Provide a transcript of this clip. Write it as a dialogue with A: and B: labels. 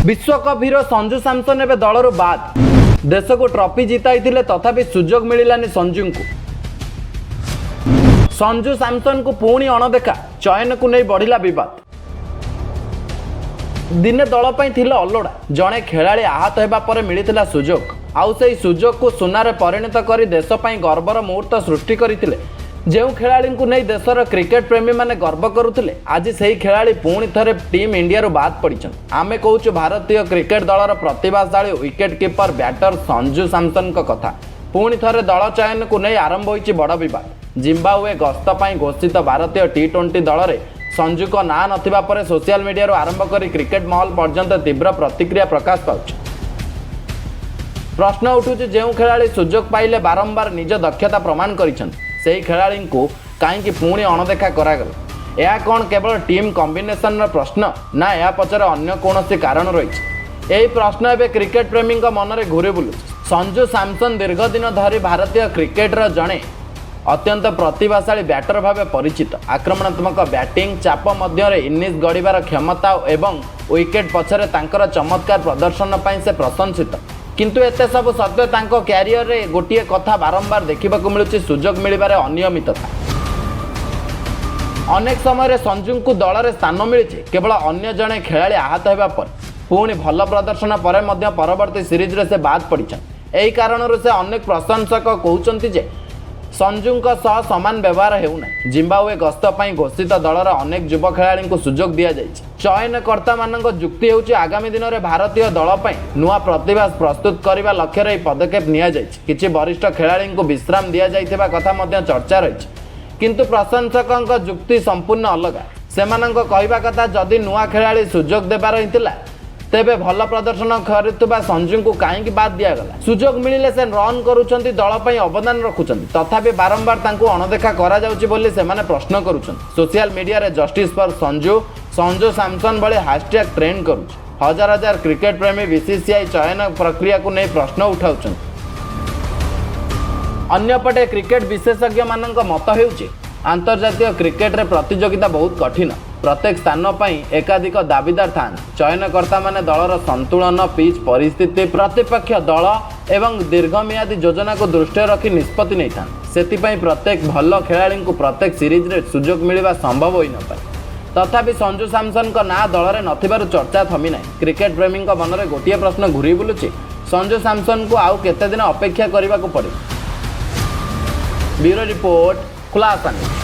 A: ବିଶ୍ୱକପ୍ hero Sanju Samson ଏବେ ଦଳରୁ ବାଦ୍। ଦେଶକୁ ଟ୍ରଫି ଜିତାଇଥିଲେ, ତଥାପି ସୁଯୋଗ ମିଳିଲାନି ସଞ୍ଜୁଙ୍କୁ। ସଞ୍ଜୁ ସାମସନ୍କୁ ପୁଣି ଅଣଦେଖା, ଚୟନକୁ ନେଇ ବଢ଼ିଲା ବିବାଦ। ଦିନେ ଦଳ ପାଇଁ ଥିଲେ ଅଲୋଡ଼ା। ଜଣେ ଖେଳାଳି ଆହତ ହେବା ପରେ ମିଳିଥିଲା ସୁଯୋଗ। ଆଉ ସେହି ସୁଯୋଗକୁ ସୁନାରେ ପରିଣତ କରି ଦେଶ ପାଇଁ ଗର୍ବର ମୁହୂର୍ତ୍ତ ସୃଷ୍ଟି କରିଥିଲେ। ଯେଉଁ ଖେଳାଳିଙ୍କୁ ନେଇ ଦେଶର କ୍ରିକେଟ ପ୍ରେମୀମାନେ ଗର୍ବ କରୁଥିଲେ, ଆଜି ସେହି ଖେଳାଳି ପୁଣି ଥରେ ଟିମ୍ ଇଣ୍ଡିଆରୁ ବାଦ୍ ପଡ଼ିଛନ୍ତି। ଆମେ କହୁଛୁ ଭାରତୀୟ କ୍ରିକେଟ ଦଳର ପ୍ରତିଭାଶାଳୀ ୱିକେଟ କିପର ବ୍ୟାଟର ସଞ୍ଜୁ ସାମସନଙ୍କ କଥା। ପୁଣି ଥରେ ଦଳ ଚୟନକୁ ନେଇ ଆରମ୍ଭ ହୋଇଛି ବଡ଼ ବିବାଦ। ଜିମ୍ବାୱେ ଗସ୍ତ ପାଇଁ ଘୋଷିତ ଭାରତୀୟ ଟି-20 ଦଳରେ ସଞ୍ଜୁଙ୍କ ନାଁ ନଥିବା ପରେ ସୋସିଆଲ ମିଡିଆରୁ ଆରମ୍ଭ କରି କ୍ରିକେଟ ମହଲ ପର୍ଯ୍ୟନ୍ତ ତୀବ୍ର ପ୍ରତିକ୍ରିୟା ପ୍ରକାଶ ପାଉଛି। ପ୍ରଶ୍ନ ଉଠୁଛି, ଯେଉଁ ଖେଳାଳି ସୁଯୋଗ ପାଇଲେ ବାରମ୍ବାର ନିଜ ଦକ୍ଷତା ପ୍ରମାଣ କରିଛନ୍ତି, ସେହି ଖେଳାଳିଙ୍କୁ କାହିଁକି ପୁଣି ଅଣଦେଖା କରାଗଲା? ଏହା କ'ଣ କେବଳ ଟିମ୍ କମ୍ବିନେସନର ପ୍ରଶ୍ନ ନା ଏହା ପଛରେ ଅନ୍ୟ କୌଣସି କାରଣ ରହିଛି? ଏହି ପ୍ରଶ୍ନ ଏବେ କ୍ରିକେଟ ପ୍ରେମୀଙ୍କ ମନରେ ଘୁରି ବୁଲୁଛି। ସଞ୍ଜୁ ସାମସନ ଦୀର୍ଘ ଦିନ ଧରି ଭାରତୀୟ କ୍ରିକେଟର ଜଣେ ଅତ୍ୟନ୍ତ ପ୍ରତିଭାଶାଳୀ ବ୍ୟାଟର ଭାବେ ପରିଚିତ। ଆକ୍ରମଣାତ୍ମକ ବ୍ୟାଟିଂ, ଚାପ ମଧ୍ୟରେ ଇନିଂସ ଗଢ଼ିବାର କ୍ଷମତା ଏବଂ ୱିକେଟ୍ ପଛରେ ତାଙ୍କର ଚମତ୍କାର ପ୍ରଦର୍ଶନ ପାଇଁ ସେ ପ୍ରଶଂସିତ। କିନ୍ତୁ ଏତେ ସବୁ ସତ୍ତ୍ୱେ ତାଙ୍କ କ୍ୟାରିୟରରେ ଗୋଟିଏ କଥା ବାରମ୍ବାର ଦେଖିବାକୁ ମିଳୁଛି, ସୁଯୋଗ ମିଳିବାରେ ଅନିୟମିତତା। ଅନେକ ସମୟରେ ସଞ୍ଜୁଙ୍କୁ ଦଳରେ ସ୍ଥାନ ମିଳିଛି କେବଳ ଅନ୍ୟ ଜଣେ ଖେଳାଳି ଆହତ ହେବା ପରେ। ପୁଣି ଭଲ ପ୍ରଦର୍ଶନ ପରେ ମଧ୍ୟ ପରବର୍ତ୍ତୀ ସିରିଜରେ ସେ ବାଦ୍ ପଡ଼ିଛନ୍ତି। ଏହି କାରଣରୁ ସେ ଅନେକ ପ୍ରଶଂସକ କହୁଛନ୍ତି ଯେ ସଞ୍ଜୁଙ୍କ ସହ ସମାନ ବ୍ୟବହାର ହେଉନାହିଁ। ଜିମ୍ବାୱେ ଗସ୍ତ ପାଇଁ ଘୋଷିତ ଦଳର ଅନେକ ଯୁବ ଖେଳାଳିଙ୍କୁ ସୁଯୋଗ ଦିଆଯାଇଛି। ଚୟନକର୍ତ୍ତାମାନଙ୍କ ଯୁକ୍ତି ହେଉଛି, ଆଗାମୀ ଦିନରେ ଭାରତୀୟ ଦଳ ପାଇଁ ନୂଆ ପ୍ରତିଭା ପ୍ରସ୍ତୁତ କରିବା ଲକ୍ଷ୍ୟରେ ଏହି ପଦକ୍ଷେପ ନିଆଯାଇଛି। କିଛି ବରିଷ୍ଠ ଖେଳାଳିଙ୍କୁ ବିଶ୍ରାମ ଦିଆଯାଇଥିବା କଥା ମଧ୍ୟ ଚର୍ଚ୍ଚା ରହିଛି। କିନ୍ତୁ ପ୍ରଶଂସକଙ୍କ ଯୁକ୍ତି ସମ୍ପୂର୍ଣ୍ଣ ଅଲଗା। ସେମାନଙ୍କ କହିବା କଥା, ଯଦି ନୂଆ ଖେଳାଳି ସୁଯୋଗ ଦେବାର ହିଁ ଥିଲା, ତେବେ ଭଲ ପ୍ରଦର୍ଶନ କରୁଥିବା ସଞ୍ଜୁଙ୍କୁ କାହିଁକି ବାଦ ଦିଆଗଲା? ସୁଯୋଗ ମିଳିଲେ ସେ ରନ୍ କରୁଛନ୍ତି, ଦଳ ପାଇଁ ଅବଦାନ ରଖୁଛନ୍ତି, ତଥାପି ବାରମ୍ବାର ତାଙ୍କୁ ଅଣଦେଖା କରାଯାଉଛି ବୋଲି ସେମାନେ ପ୍ରଶ୍ନ କରୁଛନ୍ତି। ସୋସିଆଲ ମିଡିଆରେ "justice for Sanju", "Sanju Samson" ଭଳି ହ୍ୟାଶଟ୍ୟାଗ୍ ଟ୍ରେଣ୍ଡ କରୁଛି। ହଜାର ହଜାର କ୍ରିକେଟ ପ୍ରେମୀ ବିସିସିଆଇ ଚୟନ ପ୍ରକ୍ରିୟାକୁ ନେଇ ପ୍ରଶ୍ନ ଉଠାଉଛନ୍ତି। ଅନ୍ୟପଟେ କ୍ରିକେଟ ବିଶେଷଜ୍ଞମାନଙ୍କ ମତ ହେଉଛି, ଆନ୍ତର୍ଜାତୀୟ କ୍ରିକେଟରେ ପ୍ରତିଯୋଗିତା ବହୁତ କଠିନ। ପ୍ରତ୍ୟେକ ସ୍ଥାନ ପାଇଁ ଏକାଧିକ ଦାବିଦାର ଥାନ୍ତି। ଚୟନକର୍ତ୍ତାମାନେ ଦଳର ସନ୍ତୁଳନ, ପିଚ୍ ପରିସ୍ଥିତି, ପ୍ରତିପକ୍ଷ ଦଳ ଏବଂ ଦୀର୍ଘମିଆଦୀ ଯୋଜନାକୁ ଦୃଷ୍ଟିରେ ରଖି ନିଷ୍ପତ୍ତି ନେଇଥାନ୍ତି। ସେଥିପାଇଁ ପ୍ରତ୍ୟେକ ଭଲ ଖେଳାଳିଙ୍କୁ ପ୍ରତ୍ୟେକ ସିରିଜରେ ସୁଯୋଗ ମିଳିବା ସମ୍ଭବ ହୋଇନପାରେ। ତଥାପି ସଞ୍ଜୁ ସାମସନଙ୍କ ନାଁ ଦଳରେ ନଥିବାରୁ ଚର୍ଚ୍ଚା ଥମିନାହିଁ। କ୍ରିକେଟ ପ୍ରେମୀଙ୍କ ମନରେ ଗୋଟିଏ ପ୍ରଶ୍ନ ଘୁରି ବୁଲୁଛି, ସଞ୍ଜୁ ସାମସନଙ୍କୁ ଆଉ କେତେ ଦିନ ଅପେକ୍ଷା କରିବାକୁ ପଡ଼ିବ? ବ୍ୟୁରୋ ରିପୋର୍ଟ, ଖୁଲାସା ନ୍ୟୁଜ୍।